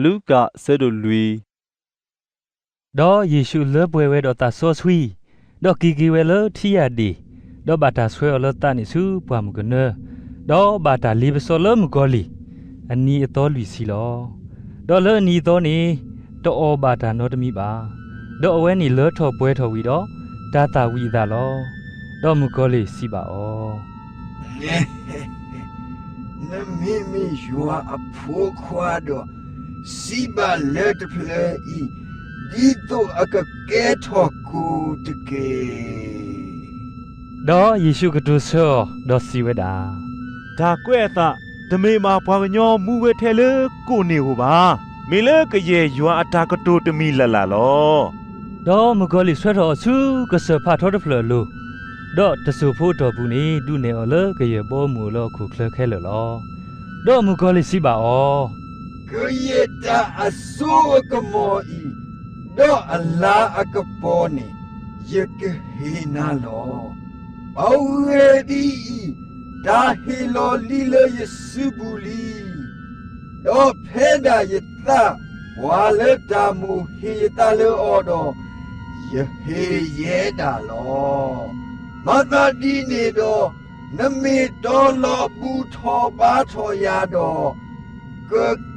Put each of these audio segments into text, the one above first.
လူၤကၣ် ဆၢဒိၣ်လွံၢ်. ဒီးယ့ၣ်ၡူးလၢပှဲၤဝဲဒီးသးစီဆှံ, ဒီးက့ၤက့ၤဝဲလၢထံယၢ်ဒ့ၣ်, ဒီးဘၣ်တၢ်ဆှၢအီၤလၢသးန့ၣ်ဆူပှၢ်မုၢ်ကနၢ, ဒီးဘၣ်တၢ်လ့ပစီလၢမုၣ်ကီၤလံၢ်, အနံၤအသီလွံၢ်ဆံလီၤ. ဒီးလၢအနံၤအသီန့ၣ်, တအီၣ်ဘၣ်တၢ်နီတမံၤဘၣ်. ဒီးအဝဲန့ၣ်လၢထီၣ်ပှဲၤထီၣ်ဝံၤဒီး, တၢ်သၣ်ဝံၤအသးလီၤ. ဒီးမုၣ်ကီၤလံၢ်စံးဘၣ်အီၤ, နမ့မ့ၢ်ယွၤအဖိခွါဒီး, စံးဘၣ်လၢတဖျၢၣ်အံၤ, ဒ်သိးအကကဲထီၣ်ကိၣ်တက့ၢ်. ဒီးယ့ၣ်ၡူးကတိၤဆၢအီၤဒီးစံးဝဲဒၣ်, တၢ်ကွဲးအသး, တမ့ၢ်ဘၣ်ပှၤကညီမူဝဲထဲလၢကိၣ်န့ၣ်ဧိၤဘၣ်. မ့ၢ်လၢကယဲၢ်ယွၤအတၢ်ကတိၤတမံၤလၢ်လၢ်လီၤ. ဒီးမုၣ်ကီၤလံၢ်ဆှၢထီၣ်အီၤဆူကစၢၢ်ဖးထီတဖျၢၣ်အလိၤ, ဒီးတစိၢ်ဖိအတီၢ်ပူၤန့ၣ် ဒုးနဲၣ်အီၤလၢကယဲၢ်ဘီမုၢ်အိၣ်လၢဟီၣ်ခိၣ်ချၢခဲလၢာ်လီၤ. ဒီးမုၣ်ကီၤလံၢ်စံးဘၣ်အီၤ, ကယဲၢ်တၢ်အစိအကမီၤအံၤ, ဒီးအလၤအကပီၤန့ၣ်, ယကဟ့ၣ်နၤလီၤ. အဂ့ၢ်ဒ်အံၤ, တၢ်ဟ့ၣ်လီၤလံလၢယစုပူၤလံ. ဒီးဖဲဒၣ်ယသးပှၢ်လၢတၢ်မိၣ်ဟ့ၣ်ယသးလၢအီၤဒီး, ယဟ့ၣ်ယဲဒၣ်လီၤ. မၤသးဒ်န့ၣ်ဒီး, နမ့ၢ်တီလီၤဘူၣ်ထီၣ်ဘါထီၣ်ယၤဒီး, က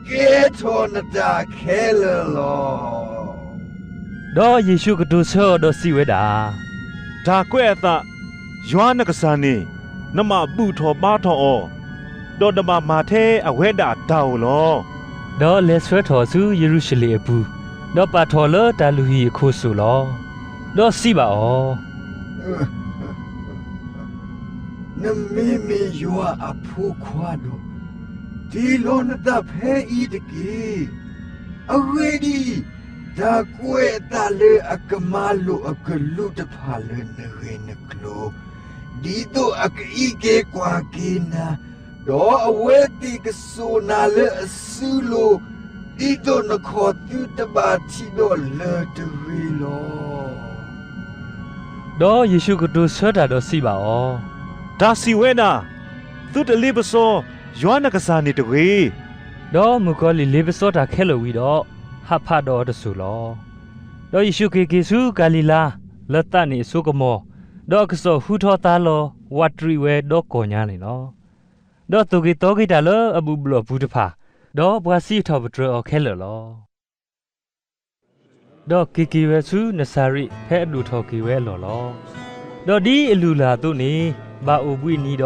ကဲထီၣ်နတၢ်ခဲလၢာ်လီၤ. ဒီးယ့ၣ်ၡူးကတိၤဆၢအီၤဒီးစံးဝဲဒၣ်, တၢ်ကွဲးအသး, ယွၤနကစၢ်န့ၣ်, နဘၣ်ဘူၣ်ထီၣ်ဘါထီၣ်အီၤ, ဒီးနဘၣ်မၤထဲအဝဲဒၣ်အတၢ်ဧိၤလီၤ. ဒီးလဲၤဆှၢထီၣ်ဆူယရူၤၡလ့ၣ်အပူၤ, ဒီးပာ်ထီၣ်လၢတၢ်လုၢ်ဟံၣ်အခိၣ်စိၣ်လီၤ. ဒီးစံးဘၣ်အီၤ, နမ့မ့ၢ်ယွၤအဖိခွါဒီး, တ့လီၤနသးဖဲအံၤတက့ၢ်. အဂ့ၢ်ဒ်အံၤ, တၢ်ကွဲးအသးလၢအကမၤလိာ်အကလူးတဖၣ်လၢနဂ့ၢ်နကျိၤ, ဒ်သိးအကအံးက့ၤကွၢ်က့ၤနၤ, ဒီးအဝဲသ့ၣ်ကစိာ်နၤလၢအစုလိၤ, ဒ်သိးနခီၣ်သုတဘၣ်ထံးဒီးလၢၤတဂ့ၤလီၤ. ဒီးယ့ၣ်ၡူးကတိၤဆၢတၢ်ဒီးစံးဘၣ်အီၤ, တၢ်စံးဝဲဒၣ်, သုတလ့ပစီယွၤနကစၢ်န့ၣ်တဂ့ၤ. ဒီးမုၣ်ကီၤလံၢ်လ့ပစီတၢ်ခဲလၢာ်ဝံၤဒီး, ဟးဖးဒီးအီၤတစိၢ်လီၤ. ဒီးယ့ၣ်ၡူးက့ၤက့ၤဆူကၤလံၤလါ, လၢသးန့ၣ်အစိကမီၤ, ဒီးအကစီၣ်ဟူထီသါလီၤ, ဝးတရံးဝဲဒီးကီၢ်ညါန့ၣ်လီၤ. ဒီးသိၣ်က့ၤသီက့ၤတၢ်လၢအဘူၣ်ဘျီၣ်ပူၤတဖၣ်, ဒီးပှၤစံးထီၣ်ပတြၢၤအီၤခဲလၢာ်လီၤ. ဒီးက့ၤက့ၤဝဲဆူနစၤရ့းဖဲအဒိၣ်ထီၣ်က့ၤဝဲအလီၢ်လီၤ. ဒီးဒ်အလုၢ်အလၢ်အသိးန့ၣ်, ဘၣ်အိၣ်ဘှံးနံၤဒီး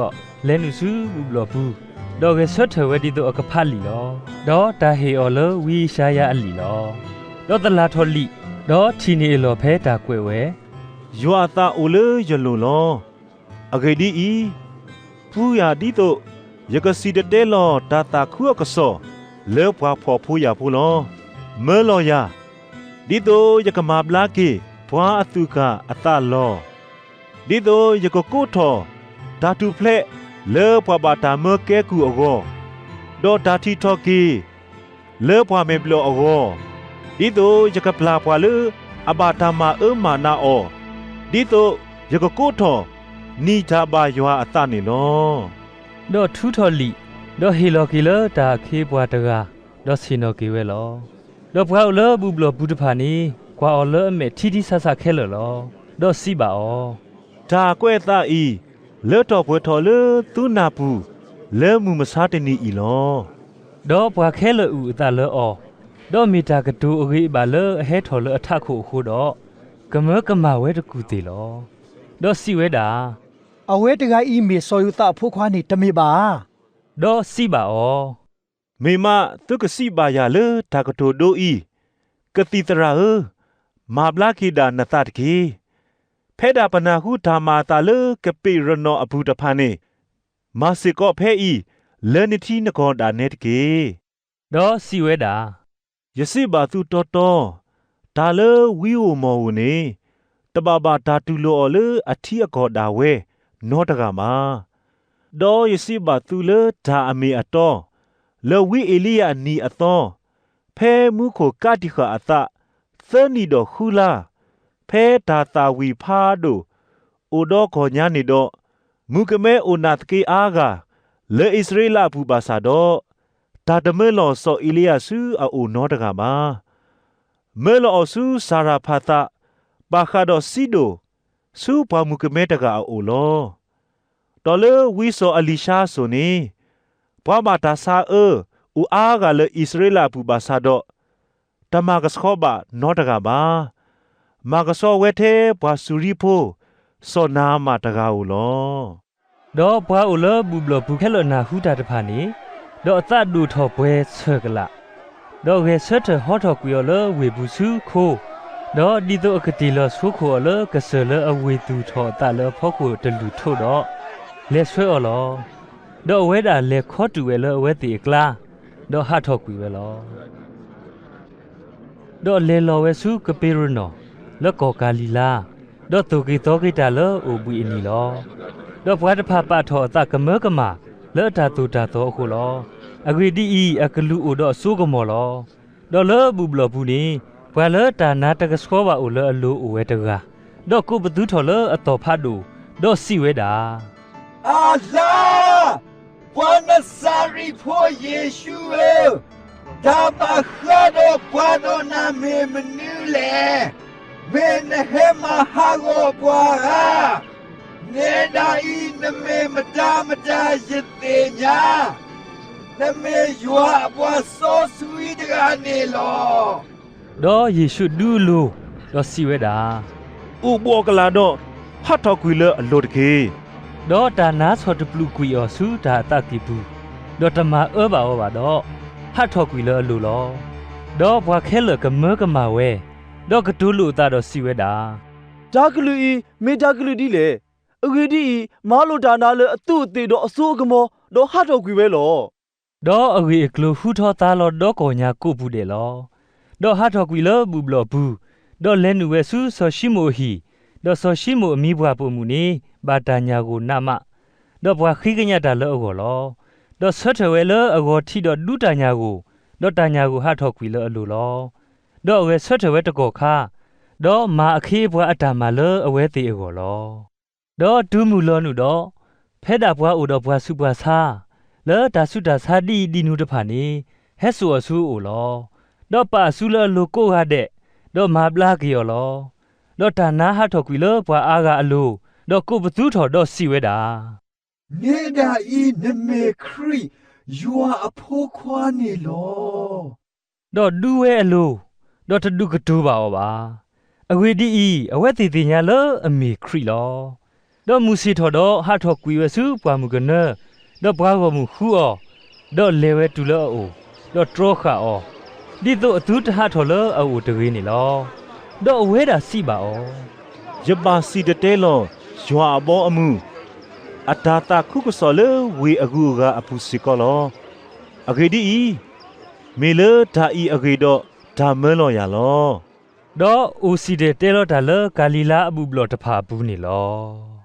လဲၤနုာ်ဆူဘူၣ်ဘျီၣ်ပူၤ, ဒီးဂဲၤဆၢထၢၣ်ဝဲဒ်သိးအကဖးလံာ်လီၤ. ဒီးတၢ်ဟ့ၣ်အီၤလၢဝံယၡါယၤအလံာ်လီၤ. ဒီးသလၣ်ထီၣ်လံာ်, ဒီးထံၣ်န့ၢ်အလီၢ်ဖဲတၢ်ကွဲးဝဲ, ယွၤအသးအိၣ်လၢယလိၤလီၤ. အဂ့ၢ်ဒ်အံၤ, ပူယၤဒ်သိးယကစံၣ်တဲၤတဲလီၤတၢ်သးခုအကစီၣ်လၢပှၤဖှီၣ်ဖိယာ်ဖိလီၤ. မၢလီၤယၤ, ဒ်သိးယကမၤဘျါက့ၤပှၤအသူၣ်ကၢ်အသးလီၤ. ဒ်သိးယကကိးထီၣ်တၢ်ထူၣ်ဖျဲးလၢပှၤဘၣ်တၢ်မၢကဲကုၢ်အဂီၢ်, ဒီးတၢ်ထံၣ်ထီၣ်က့ၤလၢပှၤမဲာ်ဘျီၣ်အဂီၢ်, ဒ်သိးယကပျၢ်ပှၤလၢအဘၣ်တၢ်မၤအၢမၤနးအီၤ, ဒ်သိးယကကိးထီၣ်နံၣ်တၢ်ဘၣ်ယွၤအသးန့ၣ်လီၤ. ဒီးထူထီၣ်လံာ်, ဒီးဟ့ၣ်လီၤက့ၤလၢတၢ်အခ့အပှၤတဂၤ, ဒီးဆ့ၣ်နီၤက့ၤဝဲလီၤ. ဒီးပှၤအိၣ်လၢဘူၣ်ဘျီၣ်ပူၤတဖၣ်န့ၣ်, ကွၢ်အီၤလၢအမဲာ်ထံထံဆးဆးခဲလၢာ်လီၤ. ဒီးစံးဘၣ်အီၤ, တၢ်ကွဲးအသးအံၤ, လၢထီၣ်ပှဲၤထီၣ်လၢသုနၢ်ပူၤလၢမုၢ်မဆါတနံၤအံၤလီၤ. ဒီးပှၤခဲလၢာ်အုၣ်အသးလၢအီၤ, ဒီးမ့ၢ်တၢ်ကတိၤအဂ့ၤအဘၣ်လၢအဟဲထီၣ်လၢအထးခိၣ်အဃိဒီး, ကမၢကမၣ်ဝဲတကူၢ်သ့ၣ်လီၤ. ဒီးစံးဝဲဒၣ်, အဝဲတဂၤအံၤမ့ၢ်စီၤယိၤသးအဖိခွါန့ၣ်တမ့ၢ်ဘၣ်ဧါ. ဒီးစံးဘၣ်အီၤ, မ့ၢ်မးသုကစံးဘၣ်ယၤလၢတၢ်ကတိၤဒိအံၤ, ကသံၣ်သရၣ်ဧၢ, မၤဘျါက့ၤဒၣ်နသးတက့ၢ်. ဖဲဒၣ်ပနၢ်ဟူတၢ်မၤအသးလၢကပ့းရနီၣ်အပူၤတဖၣ်န့ၣ်, မၤစ့ၢ်ကီးဖဲအံၤလၢနထံနကီၢ်ဒၣ်နဲတက့ၢ်. ဒီးစံးဝဲဒၣ်, ယစံးဘၣ်သုတီတီ, တၢ်လၢဝံဧိၤမီၢ်ဧိၤန့ၣ်, တဘၣ်ဘၣ်တၢ်တူၢ်လိာ်အီၤလၢအထံအကီၢ်ဒၣ်ဝဲနီတဂၤဘၣ်. ဒီးယစံးဘၣ်သုလၢတၢ်အမ့ၢ်အတီ, လၢဝံအ့လံယၤအနံၤအသီ, ဖဲမူခိၣ်ကးတံာ်ဃာ်အသးသၢနံၣ်ဒီးဃုလါ, ဖဲတၢ်သၣ်ဝံၤဖးဒိၣ်အိၣ်ဒီးကီၢ်ညါန့ၣ်ဒီး, မုၣ်ကမဲအိၣ်နာ်သက့အါဂၤလၢအံၣ်စရ့လးအပူၤဘၣ်ဆၣ်ဒီး, တၢ်တမၢလီၤစီၤအ့လံယၤဆူအအိၣ်နီတဂၤဘၣ်. မၢလီၤအီၤဆူစၤရဖးသး, ပာ်ဃာ်ဒီးစံဒိၣ်, ဆူပှၤမုၣ်ကမဲတဂၤအအိၣ်လီၤ. ဒီးလၢဝံစီၤအလံၤၡါအစိၤန့ၣ်, ပှၤဘၣ်တၢ်ဆါအၢ အိၣ်အါဂၤလၢအံၣ်စရ့လးအပူၤဘၣ်ဆၣ်ဒီး, တမၤကဆှီဘၣ်နီတဂၤဘၣ်. မၤကဆှီဝဲထဲပှၤစူၤရံဖိ စီၤနၤမၣ်တဂၤဧိၤလီၤ. ဒီးပှၤအိၣ်လၢဘူၣ်ဘျီၣ်ပူၤခဲလၢာ်နၢ်ဟူတၢ်တဖၣ်န့ၣ်, ဒီးအသးဒိၣ်ထီၣ်ပှဲၤဆၢၣ်ကလာ်, ဒီးဂဲၤဆၢထၢၣ်ဟီထီၣ်ကွံာ်အီၤလၢဝ့ၢ်ပူၤဆူခိ, ဒီးဒ်သိးအကတ့ၢ်လီၤဆိခိၣ်အီၤလၢကစၢၢ်လၢအဝ့ၢ်သူၣ်ထီၣ်အသးလၢအဖီခိၣ်တလုၢ်ထိးဒီး, လဲၤဆှၢအီၤလီၤ. ဒီးအဝဲဒၣ်လဲၤခီတူာ်ဝဲလၢအဝဲသ့ၣ်အကျါ, ဒီးဟးထီၣ်ကွံာ်ဝဲလီၤ. ဒီးလဲၤလီၤဝဲဆူကပ့းရနီၣ်, လၢကီၢ်ကၤလံၤလါ, ဒီးသိၣ်က့ၤသီက့ၤတၢ်လၢအိၣ်ဘှံးအနံၤလီၤ. ဒီးပှၤတဖၣ်ပာ်ထီၣ်အသးကမၢကမၣ်လၢအတၢ်သိၣ်တၢ်သီအဃိလီၤ. အဂ့ၢ်ဒ်အံၤ, အကလူးအိၣ်ဒီးအစိကမီၤလီၤ. ဒီးလၢဘူၣ်ဘျီၣ်ပူၤန့ၣ်, ပှၤလၢတၢ်နါတကဆှီဘၣ်အိၣ်လၢအလိၤအိၣ်ဝဲတဂၤ, ဒီးကိးပသူထီၣ်လၢအသီၣ်ဖးဒိၣ်, ဒီးစံးဝဲဒၣ်, အၢၣ်လါ, ပှၤနစၤရ့းဖိယ့ၣ်ၡူးဧၢ, တၢ်ဘၣ်ဃးဒီးပှၤဒီးနၤမ့ၢ်မနုၤလဲၣ်. မ့ၢ်နဟဲမၤဟးဂီၤပှၤဧါ. နဲဒၣ်အံၤနမ့ၢ်မတၤမတၤယသ့ၣ်ညါ, နမ့ၢ်ယွၤအပှၤစီဆှံတဂၤန့ၣ်လီၤ. ဒီးယ့ၣ်ၡူးဒုးလိၤ, ဒီးစံးဝဲဒၣ်, အိၣ်ဘှီၣ်ကလာ်ဒီး, ဟးထီၣ်ကွံာ်လၢအလိၤတက့ၢ်. ဒီးတၢ်နါဆီၣ်တပျုးကွံာ်အီၤဆူတၢ်အသးကံၢ်ပူၤ, ဒီးတမၤအၢဘၣ်အီၤဘၣ်ဒီး, ဟးထီၣ်ကွံာ်လၢအလိၤလီၤ. ဒီးပှၤခဲလၢာ်ကမၢကမၣ်ဝဲ, ဒီးကတိၤလိာ်အသးဒီးစံးဝဲဒၣ်, တၢ်ကလုၢ်အံၤမ့ၢ်တၢ်ကလုၢ်ဒ်လဲၣ်. အဂ့ၢ်ဒ်အံၤ, မၤလိာ်တၢ်နါလၢအသူးအသ့ၣ်ဒီးအစိအကမီၤ, ဒီးဟးထီၣ်ကွံာ်ဝဲလီၤ. ဒီးအဂ့ၢ်အကျိၤဟူထီၣ်သါလီၤဒီးကီၢ်ညါကိးပူၤဒဲးလီၤ. ဒီးဟးထီၣ်ကွံာ်လၢဘူၣ်ဘျီၣ်ပူၤ, ဒီးလဲၤနုာ်ဝဲဆူစီၤၡံမိၣ်အဟံၣ်, ဒီးစီၤၡံမိၣ်အမံၤပှၢ်ပိာ်မုၣ်န့ၣ် ဘၣ်တၢ်ညၣ်ဂိၢ်နးမး, ဒီးပှၤဃ့ကညးတၢ်လၢအဂီၢ်လီၤ. ဒီးဆၢထၢၣ်ဝဲလၢအဂီၤထံးဒီးဒူတၢ်ညၣ်ဂိၢ်, ဒီးတၢ်ညၣ်ဂိၢ်ဟးထီၣ်ကွံာ်လၢအလိၤလီၤ. ဒီးအဝဲဆၢထၢၣ်ဝဲတကီၢ်ခါ, ဒီးမၤအခ့အပှၤအတၢ်မၤလၢအဝဲသ့ၣ်အဂီၢ်လီၤ. ဒီးတုၤမုၢ်လီၤနုာ်ဒီး, ဖဲဒၣ်ပှၤအိၣ်ဒီးပှၤဆူးပှၤဆါ, လၢတၢ်ဆူးတၢ်ဆါဒ်အံၤဒ်နုၤတဖၣ်န့ၣ်, ဟဲစိာ်အီၤဆူအအိၣ်လီၤ. ဒီးပာ်အစုလၢအလိၤကိးဂၤဒဲး, ဒီးမၤဘျါက့ၤအီၤလီၤ. ဒီးတၢ်နါဟးထီၣ်ကွံာ်လၢပှၤအါဂၤအလိၤ, ဒီးကိးပသူထီၣ်ဒီးစံးဝဲဒၣ်, နဲဒၣ်အံၤနမ့ၢ်ခရံာ်, ယွၤအဖိခွါန့ၣ်လီၤ. ဒီးဒူဝဲအလိၤ, ဒီးတဒုးကတိၤဘၣ်အီၤဘၣ်. အဂ့ၢ်ဒ်အံၤ, အဝဲသ့ၣ်သ့ၣ်ညါလၢအမ့ၢ်ခရံာ်လီၤ. ဒီးမုၢ်ဆ့ၣ်ထီၣ်ဒီးဟးထီၣ်ကွံာ်ဝဲဆူပှၢ်မုၢ်ကနၢ, ဒီးပှၤဂီၢ်မုၢ်ဃုအီၤ, ဒီးလဲၤဝဲတုၤလၢအအိၣ်, ဒီးတြီဃာ်အီၤ, ဒ်သိးအသုတဟးထီၣ်လၢအအိၣ်တဂ့ၤန့ၣ်လီၤ. ဒီးအဝဲဒၣ်စံးဘၣ်အီၤ, ယဘၣ်စံၣ်တဲၤတဲလီၤယွၤအဘီအမုၢ်, အတၢ်သးခုကစီၣ်လၢဝ့ၢ်အဂုၤအဂၤအပူၤစ့ၢ်ကီးလီၤ. အဂ့ၢ်ဒ်အံၤ, မ့ၢ်လၢတၢ်အံၤအဂ့ၢ်ဒီးတၢ်မၢလီၤယၤလီၤ. ဒီးအိၣ်စံၣ်တဲၤတဲလီၤတၢ်လၢကၤလံၤလါအဘူၣ်ဘျီၣ်တဖၣ်အပူၤန့ၣ်လီၤ.